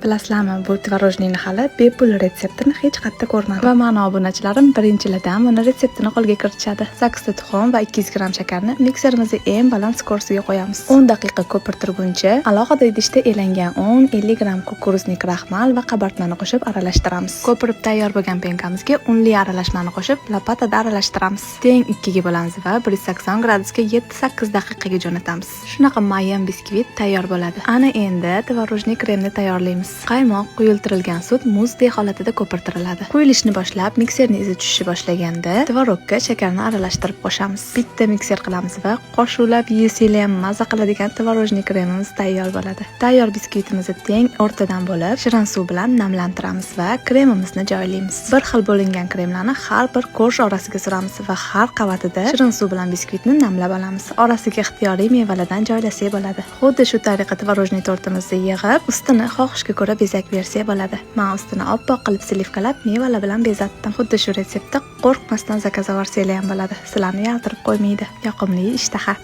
Bilasizlarmi, bu творожный ni hali bepul retseptini hech qayerda ko'rmadim. Va mani obunachilarim birinchilardan buni retseptini qo'lga kiritishadi. 8 ta tuxum va 200 gramm shakarni mikserimizni eng baland скорость iga qo'yamiz. 10 daqiqa ko'pirtirguncha alohida idishda elangan un, 50 gramm кукурузный kraxmal va qabartmani qo'shib aralashtiramiz. Ko'pirib tayyor bo'lgan пенка mizga unli aralashmani qo'shib, lopatada aralashtiramiz. Teng ikkiga bo'lamiz va 180 gradusga 7-8 daqiqaga jo'natamiz. Shunaqa mayin biskvit tayyor bo'ladi. Ana endi творожный kremni tayyorlaymiz. Qaymoq, quyultirilgan sut muzdek holatida ko'pirtiriladi. Quyilishni boshlab, mikserni izi tushishni boshlaganda tvorogga shakarni aralashtirib qo'shamiz. Bitta mikser qilamiz va qoshiqlab yesanglar ham maza qiladigan творожный kremimiz tayyor bo'ladi. Tayyor biskvitimizni teng o'rtadan bo'lib, shirin suv bilan namlantiramiz va kremimizni joylaymiz. Bir xil bo'lingan kremlarni har bir корж orasiga suramiz va har qavatida shirin suv bilan biskvitni namlab olamiz. Orasiga ixtiyoriy mevalardan joylasak bo'ladi. Xuddi shu tariqa творожный tortimizni yig'ib, ustini xohishga ko'ra bezak bersak bo'ladi. Men ustini oppoq qilib сливка lab, mevalar bilan bezatdim. Xuddi shu retseptda qo'rqmasdan заказ oborsanglar ham bo'ladi. Sizlarni yaltirib qo'ymaydi. Yoqimli ishtaha.